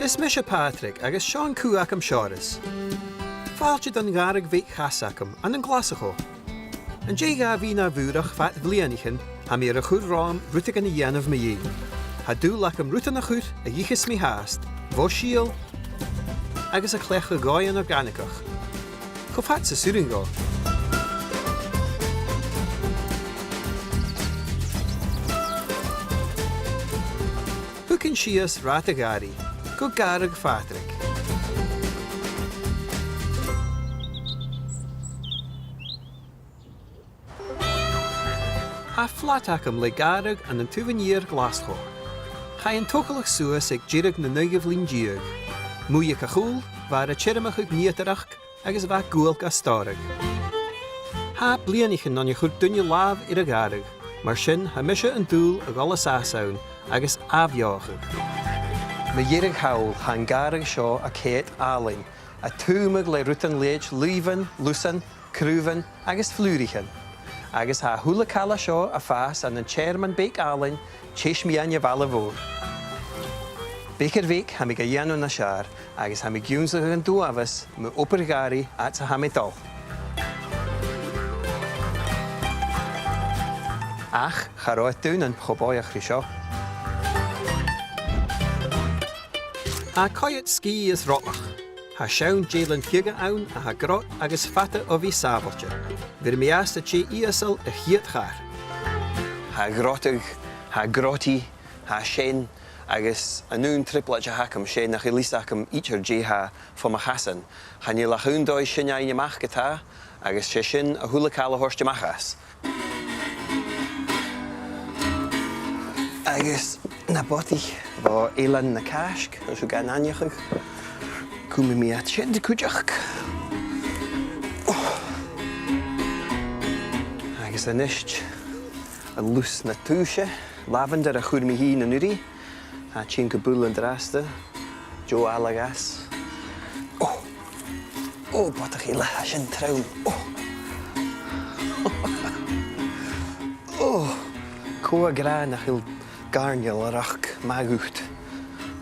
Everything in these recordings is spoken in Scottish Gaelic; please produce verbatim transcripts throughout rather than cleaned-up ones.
Is mise Pàdraig agus seo an cù agam, Seòras. Fàilte don ghàrradh bheag chas agam ann an Glaschu. An dèidh dha a bhith na bhùrach fad bhliadhnaichean, tha mi air a chur romham rudeigin a dhèanamh mu dheidhinn. Tha dùil agam rudan a chur a dh'itheas mi fhathast, bho sìol agus a' cleachdadh dhòighean organaigeach. Cho fad 's as urrainn dhomh. Thugainn sìos rathad a' ghàrraidh, gu gàrradh Phàdraig. Tha flat agam le gàrradh ann an taobh an iar Ghlaschu. Chaidh an togalach suas aig deireadh na naoidheamh linn deug. Muigh aig a' chùl, bha e air a teirmeachadh nigheadaireachd agus bha e ag gual ga stòradh. Tha bliadhnaichean ann a chuir duine làmh air a' ghàrradh, mar sin tha mise an dùil a dhol an sàs ann agus ath-bheothachadh. Mu dheireadh thall, tha an gàrradh seo a' coimhead àlainn, a' tuiteam le rudan leithid luibhean, lusan, craobhan agus flùraichean. Agus tha a h-uile càil a tha seo a' fàs ann an tearmann beag àlainn teis-meadhan a' bhaile mhòir. Beag air bheag, tha mi ga dhèanamh nas fheàrr, agus tha mi ag ionnsachadh an t-uabhas mu obair ghàrraidh fhad 's a tha mi a' dol. Ach cha robh e daonnan cho bòidheach ri seo. Tha e a' coimhead sgìth is robach. Tha seann dèilean fiodha ann a tha grod agus fada o bhith sàbhailte. Bheir mi às gu bheil e ìosal a' chiad char. Tha e grodach, tha e grodaidh, tha e sean, agus an aon trioblaid a th' agam, 's e nach eil fhios agam idir dè tha fo mo chasan. Chan eil ach aon dòigh sin fhaighinn a-mach ge-tà, agus 's e sin a h-uile càil a thoirt a-mach às. Agus na bodaich bho Eilean na Càisg, an seo gan aithneachadh. Cumaidh mi iad sin cuideachd. Agus a-nis, an lus na tùise, lavender a chuir mi fhìn an-uiridh. Tha e a' tighinn gu buil an-dràsta. Deagh fhàileadh às. Ò! Ò, bodach eile, tha sin trom. Ò! Ò! Cò ag ràdh nach eil gàirnealaireachd math dhut?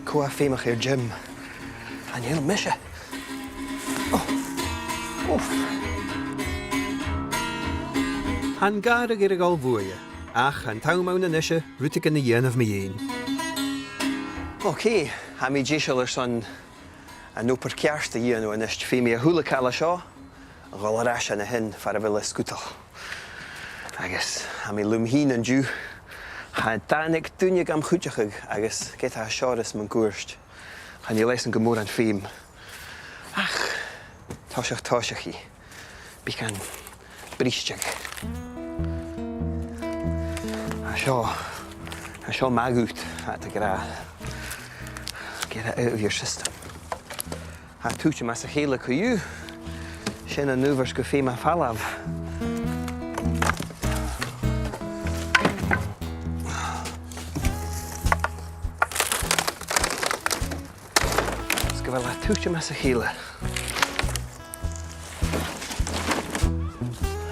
Cò tha feumach air gym? Chan eil mise. Ò! Ùf! Tha an gàrradh air a dhol bhuaithe, ach tha an t-àm ann a-nise rudeigin a dhèanamh mu dheidhinn. Ok, tha mi deiseil airson an obair cheart a dhèanamh a-nis. Feumaidh mi a h-uile càil a tha seo a dhol air ais an sin far a bheil e sgudal. Agus tha mi leam fhìn an-diugh. Cha tàinig duine gam chuideachadh agus ged a tha Seòras mun cuairt, chan eil esan gu mòran feum. Ach, toiseach tòiseachaidh, beagan bristeadh. Tha seo, tha seo math dhut, tha iad ag ràdh. Get it out of your system. Tha e a' tuiteam às a chèile co-dhiù. Sin an adhbhar 's gu feum e falbh. 'S gu bheil e a' tuiteam às a chèile.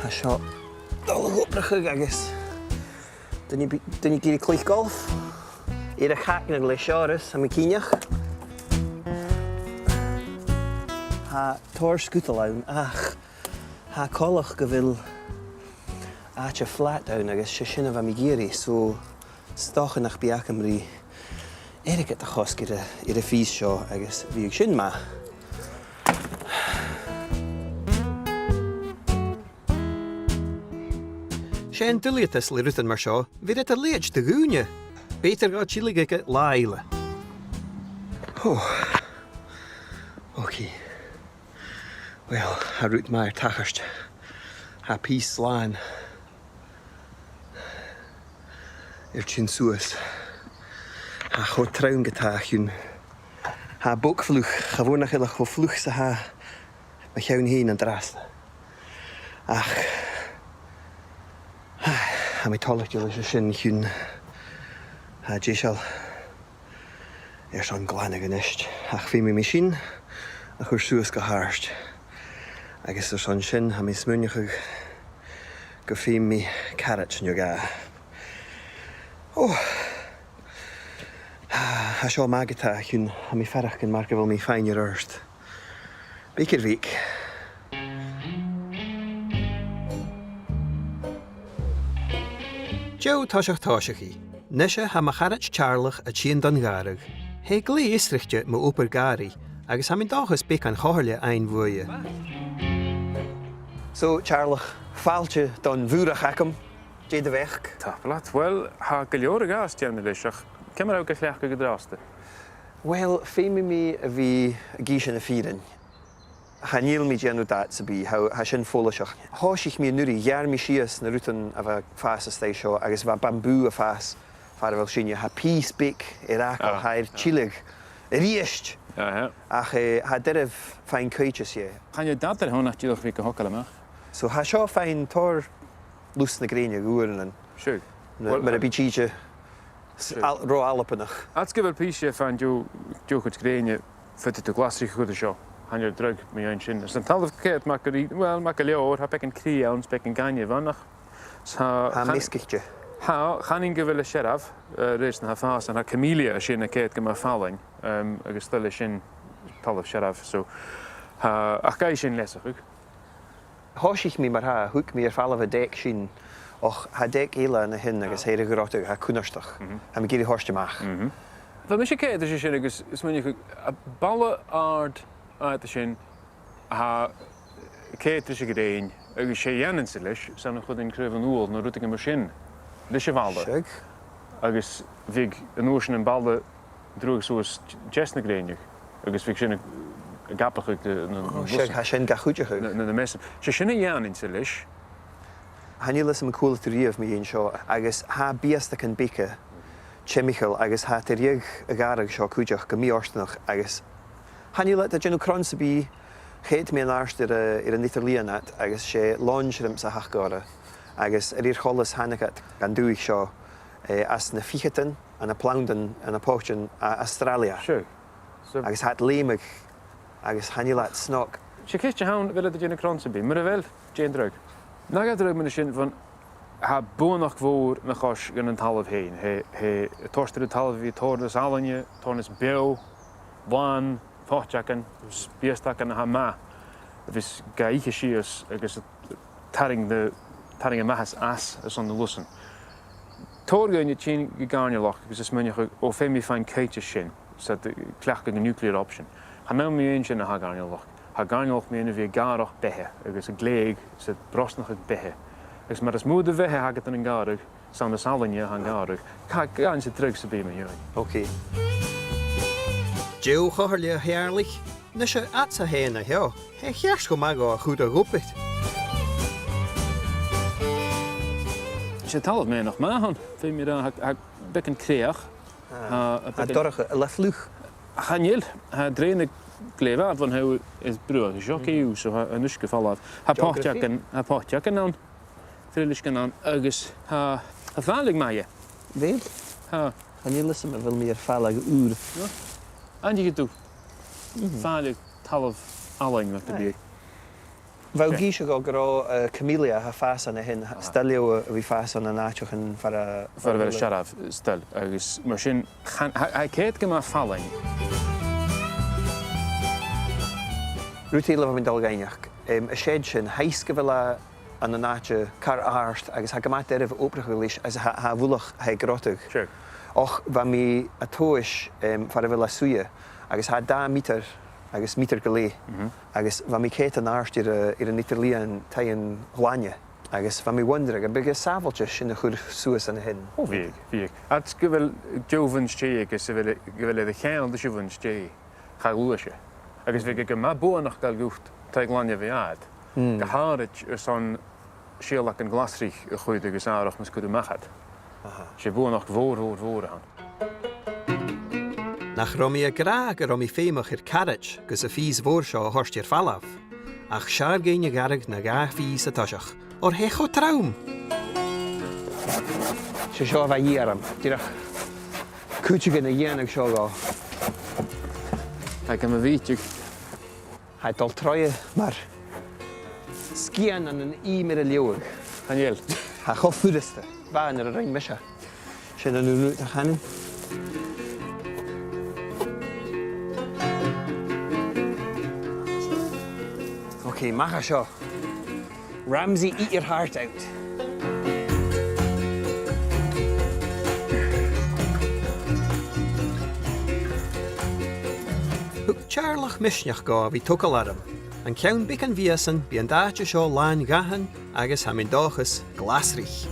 Tha seo a' dol a dh'obrachadh agus duine bi-, duine ag iarraidh cluich golf. Air a chagnail le Seòras, tha mi cinnteach. Tha tòrr sgudal ann, ach tha e coltach gu bheil àite flat ann agus 's e sin a bha mi ag iarraidh, so 's dòcha nach bi agam ri airgead a chosg air a, air a' phìos seo agus bhiodh sin math. 'S e an duilgheadas le rudan mar seo, bheir iad a leithid do dhaoine. B' fheudar dhomh tilleadh thuige latha eile. Hò. Ok. Uill, tha rud math air tachairt. Tha pìos slàn air tighinn suas. Tha e cho trom ge-tà a chionn. Tha e bog fliuch, cha mhòr nach eil e cho fliuch 's a tha mo cheann fhèin an-dràsta. Ach, tha mi toilichte leis a sin a chionn. Tha e deiseil airson glanadh a-nis, ach feumaidh mi sin a chur suas gu h-àrd. Agus airson sin, tha mi a' smaoineachadh gum feum mi caraid no dhà. Ò! Tha seo math ge-tà, a chionn tha mi a' faireachdainn mar gu bheil mi a' faighinn air adhart. Beag air bheag. Deagh thoiseach tòiseachaidh. Nise tha mo charaid Teàrlach a' tighinn dhan ghàrradh. Tha e glè fhiosraichte mu obair gàrraidh, agus tha mi an dòchas beagan comhairle fhaighinn bhuaithe. So, Teàrlach, fàilte don bhùrach agam. Dè do bheachd? Tapadh leat. Uill, tha gu leòr a ghabhas dèanamh leis, ach ciamar a tha thu ga chleachdadh an-dràsta? Uill, feumaidh mi a bhith ag innse na fìrinn. Chan eil mi a' dèanamh dad sam bith, tha, tha sin follaiseach. Thòisich mi an-uiridh, gheàrr mi sìos na rudan a bha a' fàs a-staigh seo, agus bha bambù a' fàs far a bheil sinne. Tha pìos beag air fhàgail, ah, tha e air tilleadh a-rithist. Aha. Ach, eh, tha e doirbh faighinn cuidhteas dheth. Chan eil dad air a shon ach dìreach a bhith ga thogail a-mach. So tha seo faighinn tòrr lus na grèine gu h-uaireannan. Sure. Na, well, mar a bhitheas iad s-, sure, al-, ro Albannach. Fhad 's gu bheil pìos a' faighinn deagh, deagh chuid grèine, faodaidh tu glasraich a chur an seo. Chan eil dragh mu dheidhinn sin. Is an talamh ceart, math gu ri-, well, math gu leòr, tha beagan crìdh ann, 's beagan gainmhich ann, ach 's tha, tha e chan-, measgaichte. Tha, chanainn gu bheil e searbh, eh, a rèir 's na tha fàs ann, tha camellia a' seinn ceart gu math fallain, em, agus 's toil leis sin talamh searbh, so, tha, ach gabhaidh sin leasachadh. Thòisich mi mar-thà, thug mi air falbh an deic sin, ach tha deic eile an sin agus tha e air a ghrodadh, tha e cunnartach. Mhm. Tha mi ag iarraidh a thoirt a-mach. Mhm. Bha mise ceart ris a sin agus is mi a' smaoineachadh, a' bhalla àrd a tha sin, tha ceart ris a' ghrèin, agus 's e a dhèananns tu leis, 's ann a chuirinn craobh an ubhal no rudeigin mar sin leis a' bhalla. Seadh. Agus bhiodh an uair sin am balla a' drùdhadh suas deas na grèine, agus bhiodh sin ag, ag abachadh na, na, na, oh, seadh, tha sin ga chuideachadh. Na, na, na measan. 'S e sin a dhèanainn-sa leis. Chan eil fhios agam an cuala tu riamh mu dheidhinn seo, agus tha biastagan beaga timcheall, agus tha iad air a' ghàrradh seo cuideachd gu mì-fhortanach, agus chan eil iad a' dèanamh cron sam bith. Choimhead mi an-àirde air, air an eadar-lìon iad, agus 's e lòn shrimps a th' aca orra, agus a rèir choltais thàinig iad dhan dùthaich seo, eh, às na ficheadan, ann am planntaichean, ann am poitean à Astràilia. Sure. So agus tha iad leumach agus chan eil iad snog. 'S e ceist a th' ann, a bheil iad a' dèanamh cron sam bith, mura bheil, dè an dragh? Na gabh dragh mu dheidhinn sin, bhon tha buannachd mhòr na chois dhan an talamh fhèin. Tha, tha e a' toirt air an talamh a bhith a' toirt nas fhallaine, a' toirt nas beò, làn, poiteagan, s-, biastagan a tha math, a bhios ga ithe sìos agus a' tarraing na, tarraing am maitheas às airson na lusan. Tòrr dhaoine a' tighinn gu gàirnealachd agus a' smaoineachadh, o, feumaidh mi faighinn cuidhteas sin, 's iad a' cleachdadh an nuclear option. Chan ann mu dheidhinn sin a tha gàirnealachd. Tha gàirnealachd mu dheidhinn a bhith a' gàireachdainn beatha agus a' glèidheadh 's a' brosnachadh beatha. Agus mar as motha de bheatha a th' agad ann an gàrradh, 's ann as fhallaine a tha an gàrradh, cha, chan eil seo dragh sam bith mu dheidhinn. Ok. Deagh chomhairle, a Theàrlaich. Nise, fhad 's a tha e an seo, tha e cheart cho math dhomh a chur a dh'obair. 'S e talamh meadhanach math a th' ann, feumaidh mi ràdh, tha, tha beagan crèach. Ah. Tha, tha beagan dorcha, a bheil e fliuch? Chan eil, tha e a' drèanadh glè mhath, bhon tha e air bruach, seo, mhm, ceò, so tha an uisge a' falbh. Tha, geography, poiteagan, tha poiteagan ann. Tric leis gun ann, agus tha, tha fàileadh math dheth. A bheil? Tha. Chan eil fhios agam a bheil mi air fàileadh ùr. No? An dèidh dubh. Mhm. Fàileadh talamh fhallain, mar gum biodh. Aye. Bha thu ag innse dhomh gun robh, eh, camellia a tha a' fàs an sin, aha, 's toil leotha a bhith a' fàs ann an àiteachan far a, far a bheil e searbh, 's toil, agus mar sin, chan, tha, tha e ceart gu math fallain. Rud eile a bha mi a' dol a dh'fhaighneachd, em, a' seada sin, tha fhios gu bheil e ann an àite car àrd agus tha e gu math doirbh obrachadh leis, is tha, tha a' mhullach, tha e a' grodadh. Sure. Och, bha mi a' tomhais, em, far a bheil e a' suidhe, agus tha e dà meatair agus meatair gu leth. Mhm. Agus bha mi a' coimhead an-àirde air, air an eadar-lìon taighean-ghlainne, agus bha mi a' wondering, am biodh e sàbhailte sin a chur suas an sin? O, bhiodh, bhiodh. Fhad 's gu bheil deagh bhun-stèidh aige, 's a bheil, gu bheil e air a cheangal ris a' bhun-stèidh, cha ghluais e. Agus bhiodh e gu math buannachdail dhut taigh-glainne a bhith agad. Mm. Gu h-àraid airson sìol aig an glasraich a chur agus àrach mus cuir thu a-mach iad. Aha. 'S e buannachd mhòr, mhòr, mhòr a th' ann. Nach robh mi ag ràdh gun robh mi feumach air caraid gus a' phìos mhòr seo a thoirt air falbh. Ach 's fheàrr dhuinn a ghearradh na dhà phìos an toiseach, oir tha e cho trom. 'S e seo a bha dhìth orm, dìreach cuideigin a dhèanadh seo dhomh. Tha e gu math bìodach. Tha e a' dol troimhe mar sgian ann an ìm air an leaghadh. Chan eil. Tha e cho furasta. Bha e nuair a rinn mise. Sin an aon rud a chanainn. A-mach à seo. Ramsay, eat your heart out. Thug Teàrlach misneachd dhomh a bhith a' togail orm. An ceann beagan mhìosan, bidh an t-àite seo làn dhathan agus, tha mi an dòchas, glasraich.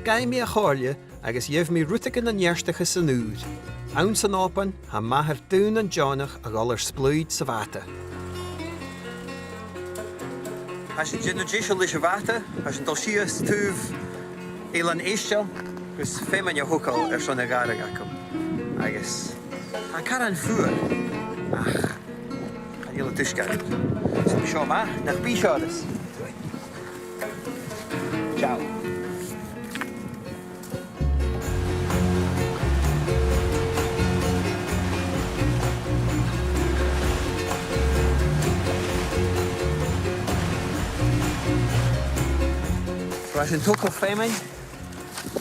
Gabhaidh mi a chomhairle agus gheibh mi rudeigin a neartachadh san ùir. Anns an Òban, tha m' athair daonnan deònach a dhol air splaoid sa bhàta. Tha sinn a' dèanamh deiseil leis a' bhàta, tha sinn a' dol sìos taobh Eilean Èisteil, agus feamainn a thogail airson a' ghàrraidh agam. Agus tha e caran fuar, ach chan eil e dùsgadh. So, bidh seo math, nach bi, Seòras? Ciao. Tha sinn a' togail feamainn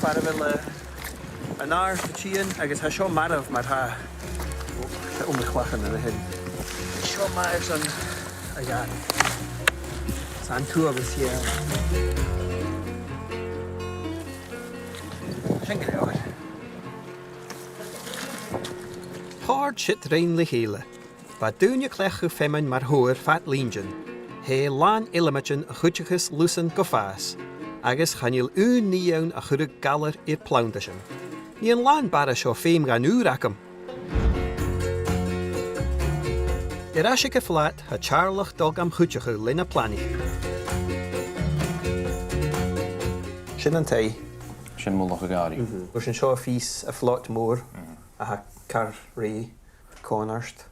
far a bheil, eh, an àird a' tighinn agus tha seo marbh mar-thà. Ò, tha e um a' chlachan air a sin. Seo math airson a' ghàrraidh. Tha an t-uabhas dheth. Sin gu leòr. Chòrd siud rinn le chèile. Bha daoine a' cleachdadh feamainn mar thobhar fad linntean. Tha e làn eileamaidean a chuidicheas lusan gu fàs, agus chan eil aon nì ann a chuireadh galar air planntan. Nì an làn-bara seo feum dhan ùir agam. Air ais aig a' phlot, tha Teàrlach a' dol gam chuideachadh leis na planaichean. Sin an taigh. Sin mullach a' ghàrraidh. Mhm. Agus an seo a' phìos, a' phlot mhòr, mhm, a tha car rèidh còmhnard.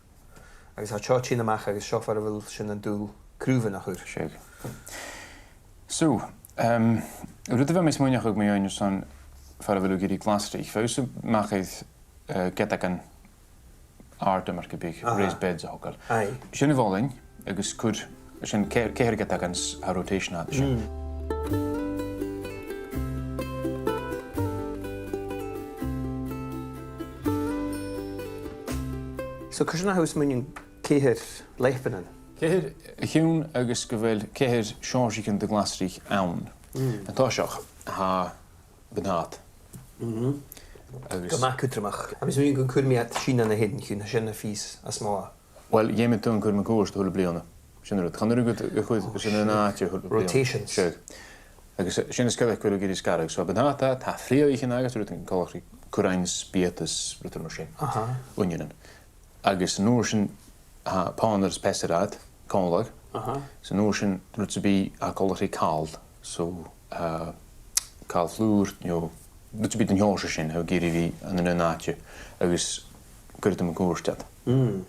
Agus tha seo a' tighinn a-mach agus seo far a bheil sinn an dùil craobhan a chur. Seadh. So, um, rud a bha mi a' smaoineachadh mu dheidhinn airson far a bheil thu ag iarraidh glasraich, bha thusa a-mach air, eh, geatagan àrda mar gum biodh, aha, raised beds a thogail. Aye. Sin a' mholainn, agus cuir sin ce-, ceithir geatagan sa rotation a tha sin. Mm. So, carson a tha thu a' smaoineachadh ceithir leapannan? Ceithir a chionn agus gu bheil ceithir seòrsaichean de ghlasraich ann. Mm. An toiseach, tha buntàta. Mhm. Agus gu math cudromach. Agus mi gun cuir mi iad sin an-sin, chionn tha sin a' phìos as motha. Well, dh'fheumadh tu an cur mun cuairt a h-uile bliadhna. Sin an rud. Chan urrainn dhut a chur, oh, sin an, seadh, àite a h-uile bliadhna. Rotation. Seadh. Agus, eh, sin as coireach gu bheil thu ag iarraidh sgaradh. So, buntàta, tha freumhaichean agus rudan coltach ri currain, spiodas, rudan mar sin. Aha. Uinneanan. Agus an uair sin, tha pònair is peasair agad, còmhla. Aha. So an uair sin, rud sam bith a tha coltach ri càl. So, eh, càl flùir, no rud sam bith den t-seòrsa sin, tha thu ag iarraidh a bhith ann an aon àite, agus cuir iad mun cuairt ort. Mm.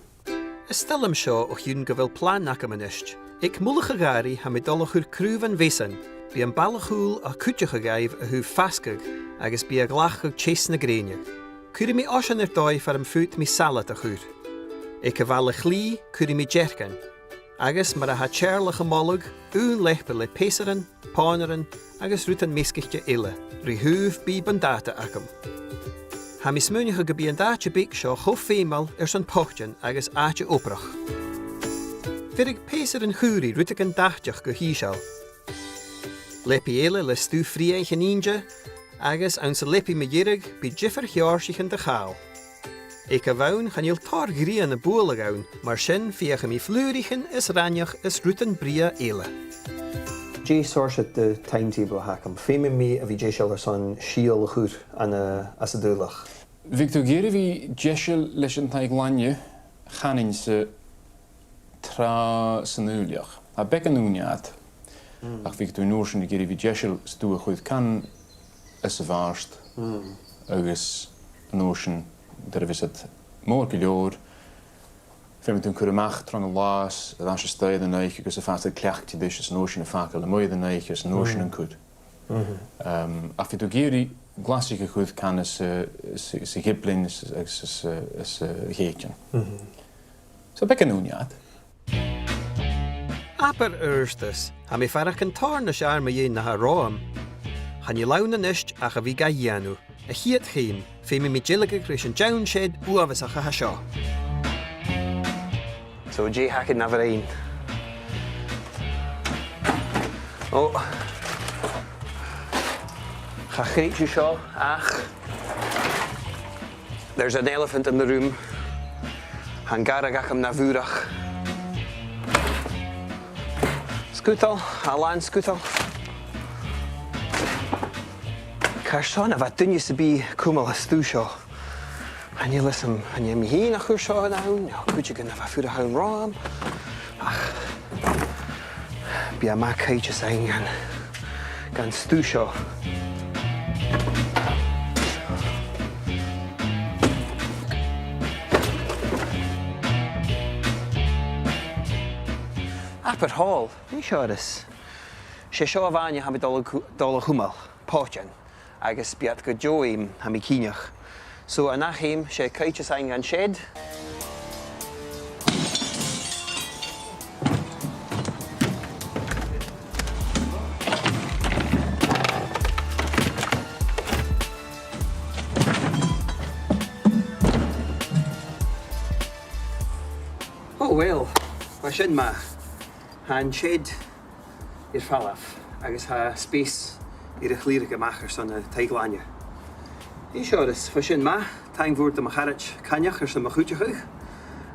Is toil leam seo o chionn gu bheil plana agam a-nis. Aig mullach a' ghàrraidh tha mi a' dol a chur craobhan mheasain. Bidh am balla-cùil a' cuideachadh dhaibh a thaobh fasgadh agus bidh e a' glacadh teas na grèine. Cuiridh mi oisean air dòigh far am faod mi salad a chur. Aig a' bhalla-chlì, cuiridh mi dearcan. Agus mar a tha Teàrlach a' moladh, aon leapa le peasairean, pònairean agus rudan measgaichte eile, ri thaobh bidh buntàta agam. Tha mi a' smaoineachadh gum bi an t-àite beag seo cho feumail airson poitean agus àite-obrach. Bheireadh peasairean-chaoraidh rudeigin dathte gu h-ìosal. Leapaidh eile le stuth freumhaichean innte, agus anns an leabaidh mu dheireadh bidh diofar sheòrsaichean de chàl. Aig a' bhonn chan eil tòrr ghrian a' bualadh ann, mar sin feuchaidh mi flùraichean is raineach is rudan brèagha eile. Dè seòrsa de timetable a th' agam? Feumaidh mi a bhith deiseil airson sìol a chur ann an, às an Dùbhlachd. Bhiodh tu ag iarraidh a bhith deiseil leis an taigh-glainne, chanainn-sa, tràth san Iuchar. Tha beagan ùine agad. Mm. Ach bhiodh tu an uair sin ag iarraidh a bhith deiseil 's tu a' cur can anns a' bhàrr. Mm. Agus an uair sin, nuair a bhios iad mòr gu leòr, feumaidh tu an cur a-mach tron an latha, air ais a-staigh air an oidhche agus a' fàs air cleachdte ris, is an uair sin a' fàgail a-muigh air an oidhche, is an uair sin an cur. Mhm. Ehm, ach bhiodh tu ag iarraidh glasraich a chur can anns a', sa, sa ghiblean is, agus sa, sa, sa chèitean. Mhm. So, beagan ùine agad. Abair adhartas, tha mi a' faireachdainn tòrr nas fheàrr mu dheidhinn na tha romham. Chan eil ann a-nis ach a bhith ga dhèanamh. A' chiad cheum, feumaidh mi dèiligeadh ris an downshed uabhasach a tha seo. So, dè th' agad na bhroinn? Ò. Cha chreid thu seo, ach there's an elephant in the room. Tha an gàrradh agam na bhùrach. Sgudal, a làn sgudal. Carson a bha duine sam bith a' cumail an stuth seo? Chan eil fhios agam, chan e mi fhìn a chuir seo ann, no cuideigin a bha a' fuireach ann romham. Ach bidh e math coimhead fhaighinn dhan, dhan stuth seo. Abair thall, nì seo oirbhse. 'S e seo a-mhàin a tha mi dol a chu-, dol a chumail, pòidean, agus bidh iad gu deò fhèin, tha mi cinnteach. So, an ath cheum, 's e coimhead fhaighinn dhan shed. Ò, uill, bha sin math. Tha an shed air falbh, agus tha space air a chlìoradh a-mach airson an taigh-ghlainne. Nì seo oirbhse, bha sin math, taing mhòr do mo charaid Coinneach airson mo chuideachadh,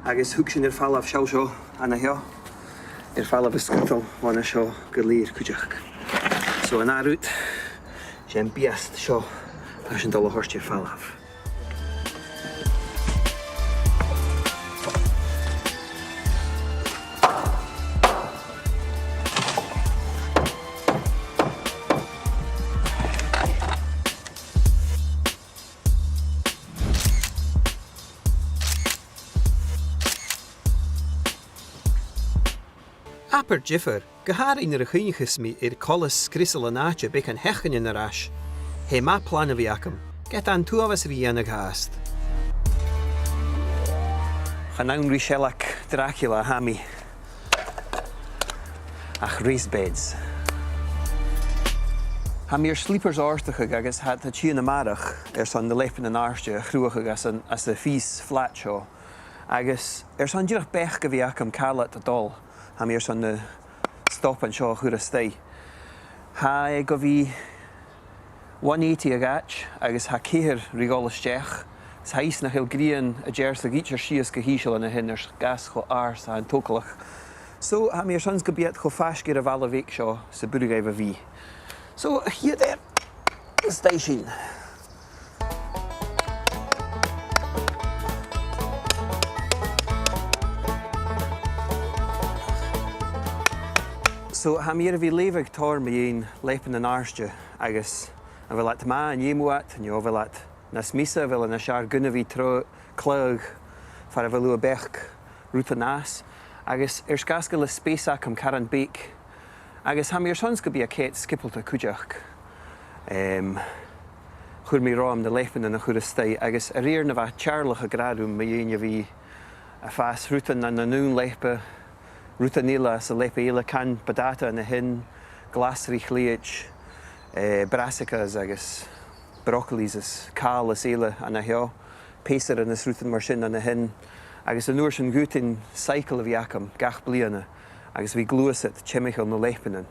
agus thug sinn air falbh seall seo, an-seo, air falbh an sgudal bhon a seo gu lèir cuideachd. So an ath rud, 's e am biast seo a tha sinn a' dol a thoirt air falbh. Abair diofar, gu h-àraidh nuair a chuimhnicheas mi air coltas sgriosail an àite beagan sheachdainean air ais. Tha e math plana a bhith agam, ged a tha an t-uabhas ri dhèanamh fhathast. Chan ann ri sealg Dracula a tha mi, ach raised beds. Tha mi air sleepers òrdachadh agus tha iad a' tighinn a-màireach airson na leapannan àrda a chruthachadh às an, às a' phìos flat seo. Agus airson dìreach beachd a bhith agam càit a bheil iad a' dol, tha mi airson na stoban seo a chur a-staigh. Tha e gu bhith one eighty a dh'fhaid agus tha ceithir ri dhol a-steach. Is tha fhios nach eil grian a' deàrrsadh idir sìos gu h-ìosal an sin air sgàth 's cho àrd 's a tha an togalach. So, tha mi airson gum bi iad cho faisg air a' bhalla bheag seo 's a b' urrainn dhaibh a bhith. So, a' chiad fhear, a-staigh sinn. So, tha mi air a bhith a' leughadh tòrr mu dheidhinn leapannan àrda agus a bheil iad math, an fheum thu iad, no a bheil iad nas miosa, a bheil e nas fheàrr gun a bhith tro-, a' cladhach far a bheil thu a' beachd rudan às, agus air sgàth 's gu bheil an space agam caran beag, agus tha mi airson gum bi a' chiad sgiobalta cuideachd, em, chuir mi romham na leapannan a chur a-staigh, agus a rèir na bha Teàrlach ag ràdh rium mu dheidhinn a bhith a' fàs rudan ann an aon leapa, rudan eile às an leapa eile, can buntàta an sin, glasraich leithid, eh, brassicas agus broccolis is càl is eile an seo, peasairean is rudan mar sin an sin, agus an uair sin dh'fhaodadh cycle a bhith agam gach bliadhna, agus bhith a' gluasad timcheall na leapannan.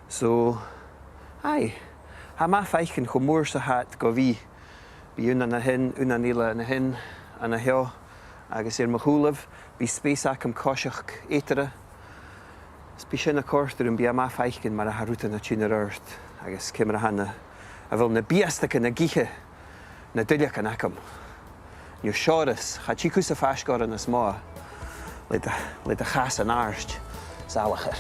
So, aye, tha e math faicinn cho mòr 's a tha iad gu bhith. Bidh aon an sin, aon eile an sin, an seo, agus air mo chùlaibh, bidh space agam coiseachd eatarra. Is bidh sin a' còrdadh rium, bidh e math faicinn mar a tha rudan a' tighinn air adhart, agus ciamar a tha na, a bheil na biastagan ag ithe na duilleagan agam. An-diugh, seo oirbhse, cha tig thusa faisg orra nas motha. Le do, le do chasan àrd, salachar.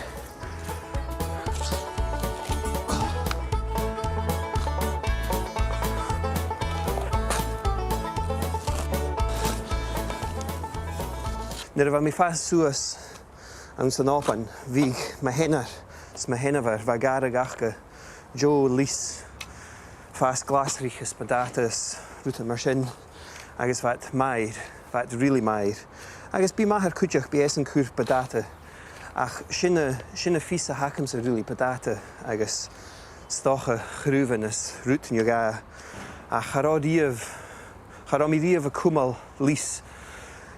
Nuair a bha mi a' fàs suas anns an Òban, bhiodh mo sheanair is mo sheanmhair, bha gàrradh aca deagh lios, fàs glasraich is buntàta is rudan mar sin, agus bha iad math, bha iad really math. Agus bidh m' athair cuideachd, bidh esan a' cur buntàta, ach sin a, sin am fios a th' agamsa really, buntàta agus 's dòcha craobhan is rud no dhà, ach cha robh riamh, cha robh mi riamh a' cumail lios.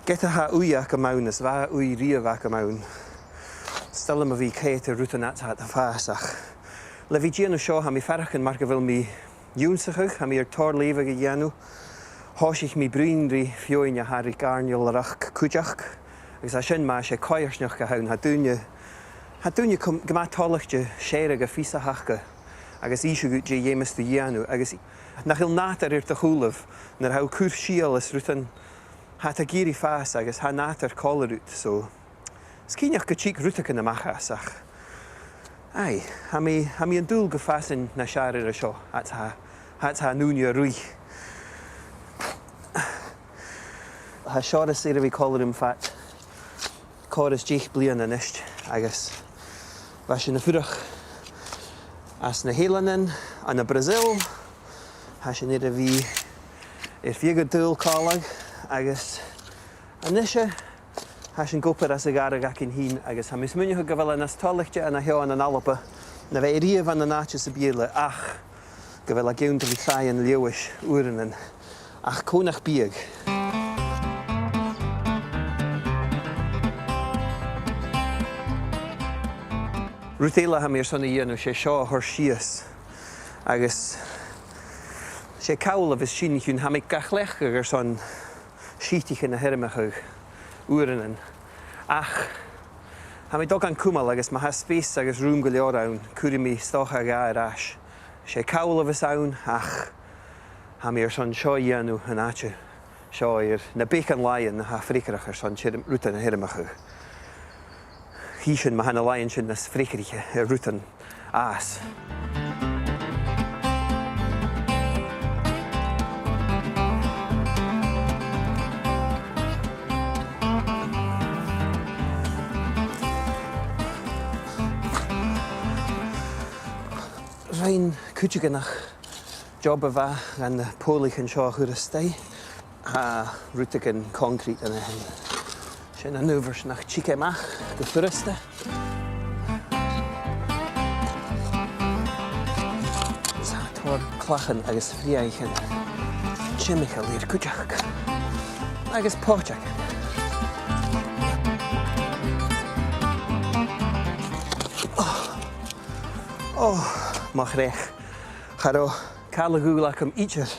Ged a tha ùidh agam ann, is bha ùidh riamh agam ann, 's toil leam a bhith a' coimhead air rudan a tha a' fàs, ach Le bhith a' dèanamh seo, tha mi a' faireachdainn mar gu bheil mi ag ionnsachadh, tha mi air tòrr leughadh a dhèanamh. Thòisich mi a' bruidhinn ri feadhainn a tha ri gàirnealaireachd cuideachd, agus tha sin math, 's e coimhearsnachd a th' ann, tha daoine, tha daoine com-, gu math toilichte sèarachadh a' phìos aca agus innse dhut dè dh'fheumas tu dhèanamh, agus nach eil nàdar air do chùlaibh nuair a tha thu a' cur sìol is rudan, tha iad ag iarraidh fàs agus tha nàdar còmhla riut, so 's cinnteach gun tig rudeigin a-mach às, ach aye, tha mi, tha mi an dùil gum fàsainn nas fheàrr air a seo, fhad 's a tha, fhad 's a tha an ùine a' ruith. Tha Seòras air a bhith còmhla rium fad còrr is deich bliadhna a-nis, agus bha sinn a' fuireach anns na h-eileanan, ann am Brazil, tha sinn air a bhith air feadh an t-saoghail còmhla, agus a-nise, tha sinn ag obair anns a' ghàrradh againn fhìn, agus tha mi a' smaoineachadh gu bheil e nas toilichte ann a sheo ann an Alba na bha e riamh ann an àite sam bith eile, ach gu bheil e ag ionndrainn tràighean Leòdhais uaireannan, ach cò nach biodh. Rud eile a tha mi airson a dhèanamh, 's e seo a thoirt sìos, agus 's e call a bhios sin chun, tha mi ga chleachdadh airson sìthichean a thiormachadh uaireannan. Ach tha mi a' dol gan cumail agus ma tha space agus rùm gu leòr ann, cuiridh mi 's dòcha a dhà air ais. 'S e call a bhios ann, ach tha mi airson seo a dhèanamh an àite seo air na beagan làithean a tha freagarrach airson tiorm-, rudan a thiormachadh. Chì sinn ma tha na làithean sin nas freagarraiche air rudan fhàs. Rinn cuideigin a' job a bha dha na pòlaichean seo a chur a-staigh. Tha rudeigin concrete an sin. Sin an adhbhar nach tig e a-mach gu furasta. Tha tòrr clachan agus freumhaichean timcheall air cuideachd. Agus poiteagan. Oh. Oh, mo chreach. Cha robh càil a dhùil agam idir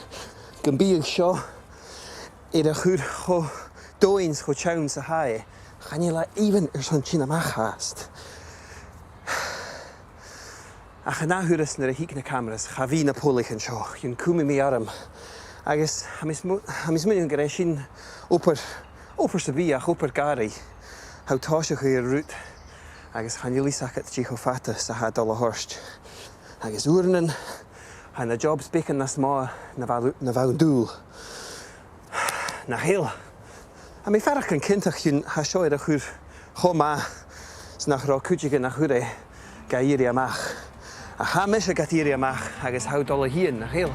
gum biodh seo air a chur cho domhainn 's cho teann 's a tha e, chan eil e even airson tighinn a-mach fhathast. Ach an ath thuras nuair a thig na cameras, cha bhi na pòlaichean seo, chionn cumaidh mi orm. Agus tha mi a' sm-, tha mi a' smaoineachadh gur e sin obair, obair sam bith ach obair gàrraidh. Tha thu a' tòiseachadh air rud, agus chan eil fhios agad dè cho fada 's a tha e a' dol a thoirt. Agus uaireannan, tha na jobs beagan nas motha na bha, na bha thu an dùil. Nach eil. Tha mi a' faireachdainn cinnteach chionn tha seo air a chur cho math 's nach robh cuideigin a chuir e ga iarraidh a-mach. Ach tha mise gad iarraidh a-mach agus tha thu a' dol a thighinn, nach eil?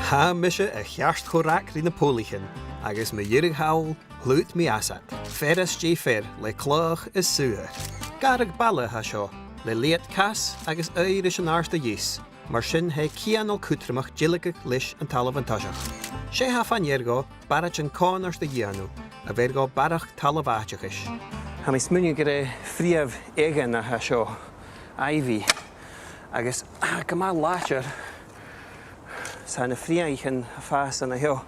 Tha mise a cheart cho rag ri na pòlaichean, agus mu dheireadh thall, shlaod mi às iad, fear às dèidh fear le clach is suathar. Gàrradh baile a tha seo, le leathad cas agus aoir ris an àirde dheas, mar sin tha e cianail cudromach dèiligeadh leis an talamh an toiseach. 'S e tha fa-near dhomh barraidean còmhnard a dhèanamh, a bheir dhomh barrachd talamh àiteachais. Tha mi a' smaoineachadh gur e freumh eadhainn a tha seo, ivy, agus tha e gu math làidir 's tha na freumhaichean a' fàs an seo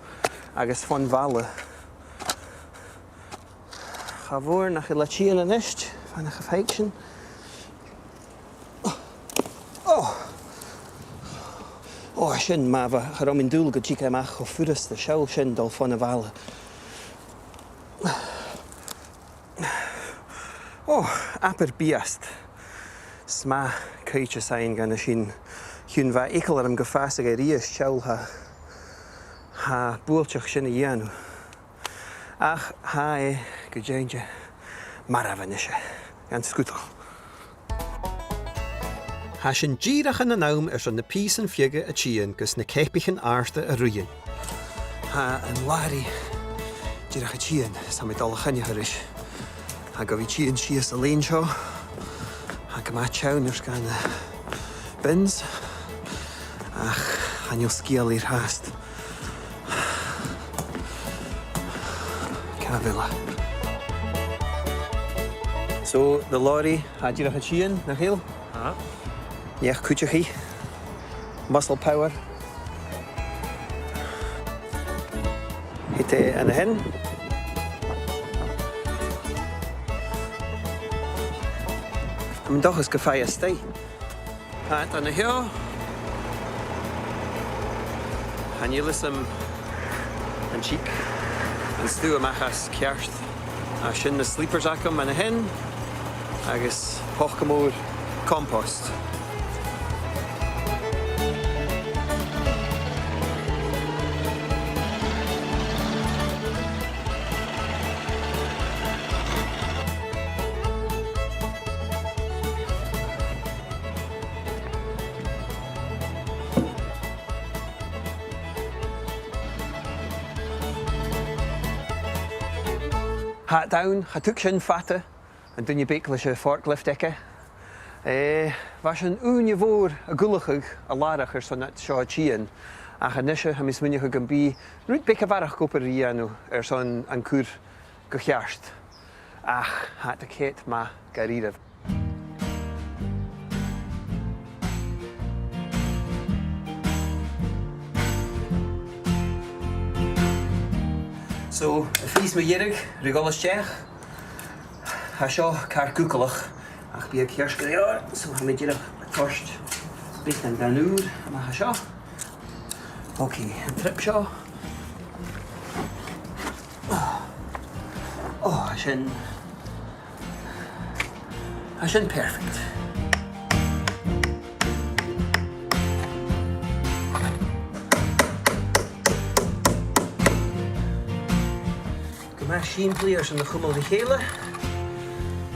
agus fon bhaile. Cha mhòr nach eil e a' tighinn a-nis, feuch nach fhaic sinn. Oh! Oh! Oh, sin math, cha robh mi an dùil gun tig e a-mach cho furasta, seall sin a' dol fon a' bhaile. Oh, abair biast. 'S math cuidhteas fhaighinn dhen a sin. Chionn bha eagal orm gum fàsadh e a-rithist, seall, tha, tha e buailteach sin a dhèanamh. Ach tha e gu deimhinne marbh a-nise, gan sgudal. Tha sinn dìreach ann an àm airson na pìosan fiodha a' tighinn gus na ceapaichean àrda a ruighinn. Tha an làraidh dìreach a' tighinn, 's tha mi a' dol a choinneachadh ris. Tha e gu bhith a' tighinn sìos an lane seo. Tha e gu math teann air sgàth na bins. Ach chan eil sgeul air fhathast. Càit a bheil e? So, na lorries, tha iad dìreach a' tighinn, nach eil? Aha. Neach-cuideachaidh. Muscle power. Thèid e an sin. Tha mi an dòchas gum faigh e a-staigh. Tha iad an seo. Chan eil fhios agam an tig an stuth a-mach às ceart. Ach sin na sleepers agam an sin, agus poca mòr compost. Tha e down, cha tug sin fada, an duine beag leis a' forklift aige. Eh, bha sinn ùine mhòr ag ullachadh an làrach airson iad seo a' tighinn, ach a-nise tha mi a' smaoineachadh gum bi rud beag a bharrachd obair ri dhèanamh airson an cur gu ceart. Ach tha iad a' coimhead math dha-rìribh. So, a' phìos mu dheireadh ri dhol a-steach. Tha seo car gugallach, ach bidh e ceart gu leòr, so tha mi dìreach a' toirt beagan dhen ùir a-mach à seo. Ok, an trip seo. Oh, oh, sin. Tha sin perfect. Gu math sìmplidh airson a chumail ri chèile.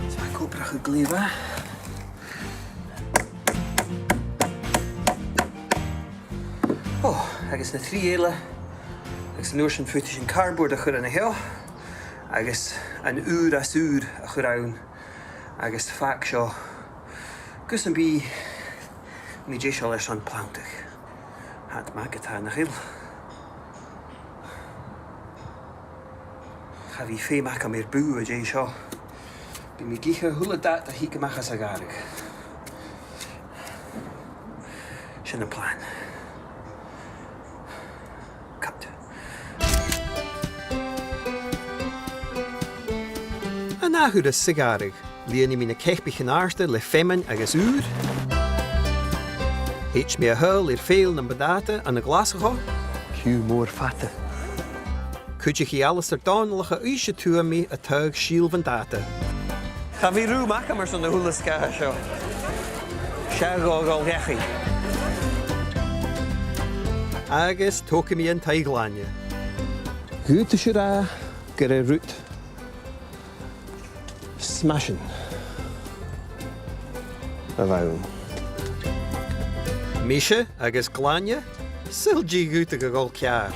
Is tha e ag obrachadh glè mhath. Oh, agus na trì eile, agus an uair sin faodaidh sinn cardboard a chur an seo, agus an ùir às ùr a chur ann, agus fàg seo, gus am bi mi deiseil airson planntachd. Tha iad math ge-tà, nach eil? Cha bhi feum agam air bùth an-dè seo. Bidh mi ag ithe a h-uile dad a thig a-mach às a' ghàrradh. Sin am plana. Cut. An ath thuras sa ghàrradh, lìonaidh mi na ceapaichean àrda le feamainn agus ùir. Thèid mi a thadhal air fèill nam buntàta ann an Glaschu. Ciù mòr fada. Cuidichidh Alasdair Dòmhnallach à Uibhist a Tuath mi a' taghadh sìol bhuntàta. Cha bhi rùm agam airson a h-uile sgath seo. Seadh, gu, gu leòr. Agus togaidh mi an taigh-ghlainne. Dh'fhaodadh sibh ràdh gur e rud smashing a bh' ann. Mise agus glainne, saoil dè dh'fhaodadh a dhol ceàrr.